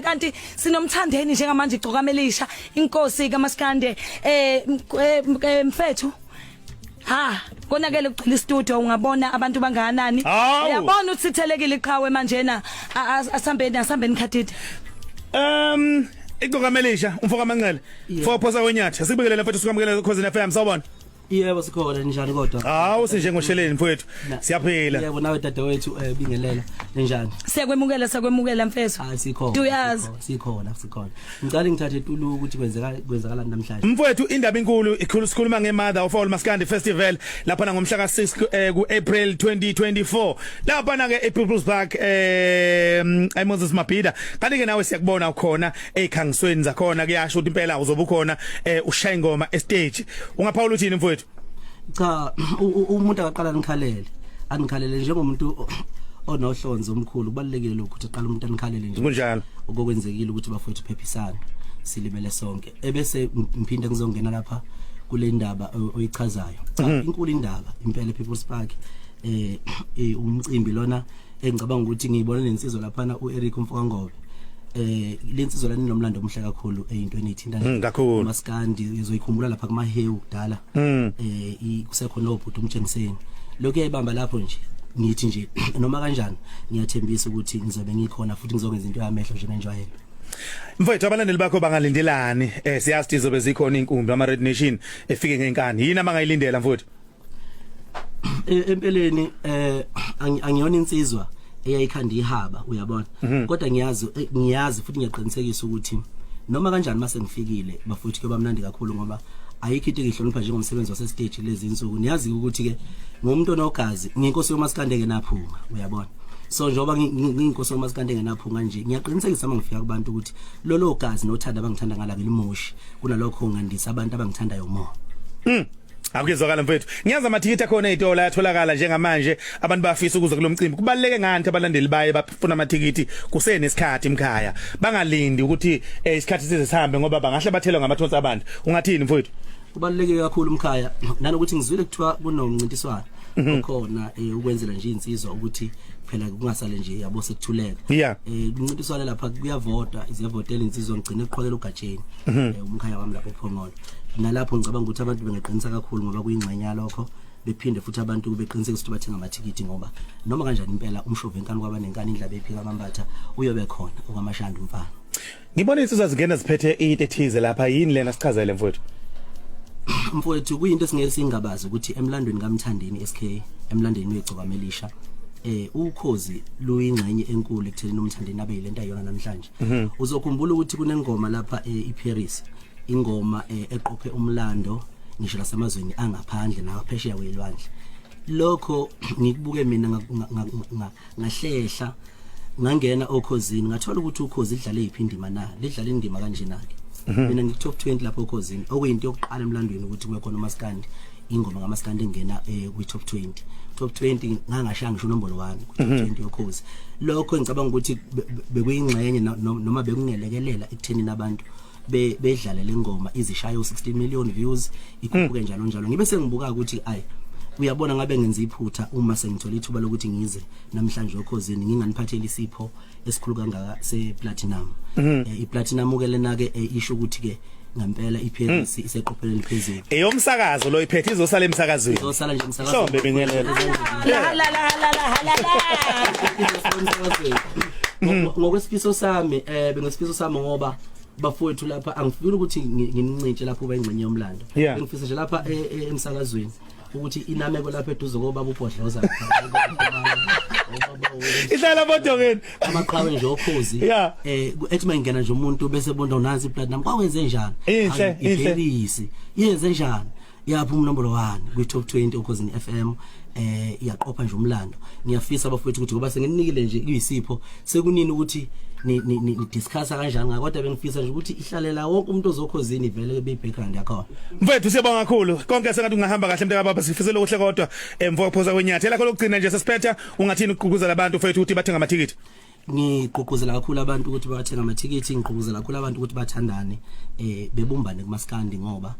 Kanti sinomthandeni njengamanje igcokama elisha inkosi kaMaskande mfethu ha konakele kugcina istudio ungabona abantu bangakanani. Hawu. Uyabona ukuthi sithelekile iqhawe manjena. Asambeni, asambeni Khatidi. Igcokama elisha umfo kaManqele fophosa kwenyathi sikubingelele mfethu, sikwamukele Khozini FM, sawubona. Yebo, sikhona. Ninjani kodwa? Hawu, sinjengosheleni mfowethu, siyaphila. Yebo, nawe dadewethu, bingelela. Ninjani? Siyakwemukela, siyakwemukela mfethu. Hayi, sikhona. Uyazi. Sikhona, sikhona. Ngicela ngithathe tulu ukuthi kwenzakalani namhlanje. Mfowethu, indaba inkulu ikhulu, sikhuluma ngeMother of All Maskandi Festival lapha ngomhla ka6 kuApril 2024 lapha na ke ePeople's Park eMoses Mabhida. Kanti ke nawe siyakubona ukhona ezikhangisweni zakhona, kuyasho ukuthi impela uzobe ukhona ushaya ingoma estage. Ungaphawula uthini mfowethu? Cha, umuntu akaqala nikhalele. Anikhalele njengomuntu onohlonzo omkhulu, kubalekile lokhu ukuthi aqala umuntu anikhalele nje. Kunjalo. Okwenzekile ukuthi bafowethu phephisana, silimele sonke, ebese ngiphinde ngizongena lapha kule ndaba oyichazayo. Cha, inkulu indaba impela. People's Park, umcimbi lona engicabanga ukuthi ngiyibona nensizwa laphana, uEric Mfokangobe. Lensizwa lana inomlando omuhle kakhulu eyintweni ethinta Kakhulu. Maskandi. Uzoyikhumbula lapha kumahewu kudala, kusekhona obhuti umtshengiseni lokhu yayibamba lapho nje. Ngithi nje noma kanjani ngiyathembisa ukuthi ngizobe ngikhona futhi ngizokwenza into yamehlo njengenjwayelo. Mfowethu, abalandeli bakho bangalindelani? Siyazi ukuthi izobe zikhona inkumbi ama Red Nation efike ngenkani. Yini abangayilindela mfowethu? Empeleni angiyona insizwa eyayikhanda ihaba, uyabona, kodwa ngiyazi, ngiyazi futhi ngiyaqinisekisa ukuthi noma kanjani mase ngifikile bafowethu kuyoba mnandi kakhulu, ngoba ayikho into engihlonipha njengomsebenzi wase stage lezi insuku. Niyazi ukuthi ke ngumuntu onogazi, ngiyinkosi yomasikande engenaphunga, uyabona. So njengoba ngiyinkosi yomasikande engenaphunga nje, ngiyaqinisekisa uma ngifika kubantu ukuthi lolo gazi nothando abangithanda ngala ngilimoshi, kunalokho ngandisa abantu abangithandayo more. Akuyezwakala mfethu. Ngiyazi amathikithi akhona ezitolo ayatholakala njengamanje, abantu bayafisa ukuza kulomcimbi. Kubaluleke ngani abalandeli baye bafuna amathikithi kusenesikhathi emkhaya? Bangalindi ukuthi isikhathi size sihambe ngoba bangahle bathelwe ngamathonsi abantu. Ungathini mfethu? Kubaluleke kakhulu umkhaya, nanokuthi ngizwile kuthiwa kunomncintiswano okhona ukwenzela nje insizwa ukuthi phela kungasale nje yabo sekuthuleka. Umncintiswano lapha kuyavotwa, iziyavotela insizwa, ngigcine ukuqhwakela ugatsheni, umkhaya wami lapho Phongolo. Nalapho ngicabanga ukuthi abantu bengaqinisa kakhulu ngoba kuyingxenye yalokho, bephinde futhi abantu beqinisekise ukuthi bathenga amathikithi, ngoba noma kanjani impela umshovu enkani kwabanenkani, indlaba ephika amambatha, uyobe khona okwamashanda umfana. Ngibona insizwa zingena ziphethe into ethize lapha, yini lena? Sichazele mfowethu. Mfowethu, kuyinto esingeke singabazi ukuthi emlandweni kaMthandeni SK, emlandweni wegcokama elisha, ukhozi luyingxenye enkulu ekuthenini uMthandeni abe yilento ayiyona namhlanje. Uzokhumbula ukuthi kunengoma lapha, iParis, ingoma eqophe umlando ngisho nasemazweni angaphandle naphesheya kwelwandle. Lokho ngikubuke mina ngahlehla ngangena okhozini, ngathola ukuthi ukhozi lidlale yiphi indima na, lidlale indima kanjena ke. Mina ngiku top 20 lapho okhozini, okuyinto yokuqala emlandweni ukuthi kube khona umaskandi, ingoma kamaskandi engena kwi top 20. Top 20 ngangashaya ngisho nombolo 1 ku top 20 yokhozi. Lokho ngicabanga ukuthi bekuyingxenye noma bekungelekelela ekutheni abantu bedlale lengoma izishayo 60 million views, ikhuphuke njalo njalo. Ngibe sengibuka ukuthi ay, uyabona, ngabe ngenza iphutha uma sengithola ithuba lokuthi ngize namhlanje okhozini nginganiphatheli isipho esikhulu kangaka se platinum. I-platinum ke lena ke isho ukuthi ke ngempela iParis iseqophelweni phezulu. Eyomsakazo lo iphethe izosala emsakazweni. Izosala nje emsakazweni. Hlombe bingelela. La la la la la la la. Ngokwesifiso sami, bengesifiso sami, ngoba bafowethu lapha angifuni ukuthi nginincintshe lapho uba ingxenye yomlando. Ngifisa nje lapha emsakazweni ukuthi inameko lapha eduze kobaba ubhodloza. Ihlala bodongeni. Amaqhawe nje okhozi. Ethi mayingena nje umuntu bese bonda unansi platinum, kwakwenze njani? Inhle, inhle. Iparis yenze njani? Yaphuma unombolo 1 kwi top 20 okhozini FM, iyaqopha nje umlando. Ngiyafisa bafowethu ukuthi ngoba senginikile nje kuyisipho, sekunini ukuthi ni discuss kanjani ngakho, kodwa bengifisa nje ukuthi ihlalela wonke umuntu ozokhozini vele be background yakhona. Mfethu, siyabonga kakhulu. Konke sengathi ungahamba kahle mntaka baba, sifisela okuhle kodwa emva kokuphosa kwenyathi. Elakho lokugcina nje sesiphetha, ungathini ukugqugquzela abantu mfethu ukuthi bathenga amathikithi? Ngigqugquzela kakhulu abantu ukuthi bathenga amathikithi, ngigqugquzela kakhulu abantu ukuthi bathandane, bebumbane kumaskandi, ngoba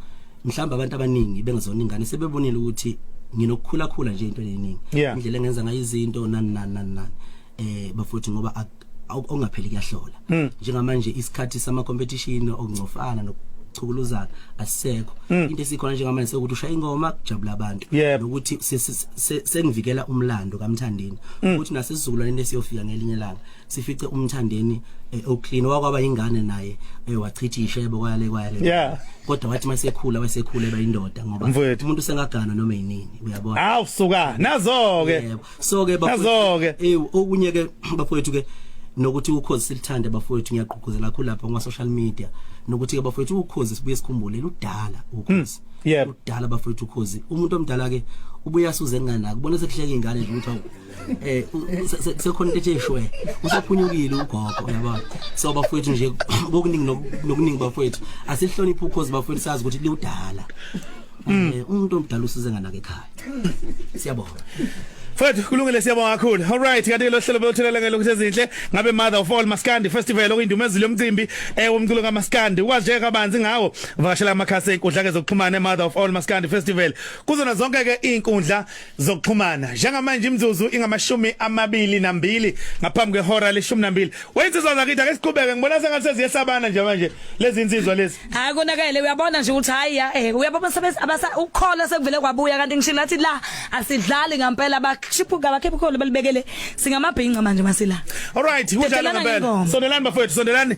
mhlawumbe abantu abaningi bengazona ingane sebebonile ukuthi nginokukhula khula nje into eningi, indlela engenza ngayo izinto, nani nani nani nani, bafowethu, ngoba Ongapheli kuyahlola. Njengamanje isikhathi sama competition okungcofana nokuchukuluzana asisekho. Into esikhona njengamanje sekuthi ushaya ingoma kujabula abantu, nokuthi sengivikela umlando kaMthandeni, ukuthi nasesizukulwaneni esiyofika ngelinye ilanga sifice uMthandeni oclean, wakwaba ingane naye, wachitha ishebo kwayale kwayale, kodwa wathi masekhula wasekhula eba indoda, ngoba Mfowethu. umuntu sengagana noma yinini, uyabona. Awu suka nazo ke. Yebo, so ke Nazo-ke. Okunye ke bafowethu ke, nokuthi Ukhozi silithande bafowethu, ngiyagqugquzela kakhulu lapha kuma social media, nokuthi ke bafowethu Ukhozi sibuye sikhumbule ludala Ukhozi. Ludala bafowethu Ukhozi. Umuntu omdala ke ubuya asuze enganaki, ubona sekuhleka ingane nje ukuthi awu, sekhona into ethe shwe, usaphunyukile ugogo, uyabona. So bafowethu nje kokuningi nokuningi bafowethu, asihloniphe Ukhozi bafowethu, sazi ukuthi liwudala. Umuntu omdala usize nganake ekhaya. Siyabonga. Mfethu, kulungile, siyabonga kakhulu. All right, kanti lo hlelo beluthelele ngelokuthi ezinhle ngabe Mother of All Maskandi Festival, okuyindumezulu yomcimbi womculo kaMaskandi. Ukwazi nje kabanzi ngawo, vakashela amakhasi enkundla ke zokuxhumana Mother of All Maskandi Festival kuzona zonke ke izinkundla zokuxhumana. Njengamanje imzuzu ingamashumi 22 ngaphambi kwehora le-12. Weyinsizwa zakithi, ake siqhubeke, ngibona sengathi seziyesabana nje manje lezi insizwa lezi. Hayi, konakele, uyabona nje ukuthi hayi ya, uyabona sebes abasa ukukhola sekuvele kwabuya, kanti ngisho nathi la asidlali ngampela, bakhiphuka bakhipha ukholo balibekele, singamabhinca manje masila. All right, kunjalo Dedelana ngempela. ngengoma. Sondelani bafowethu, sondelani.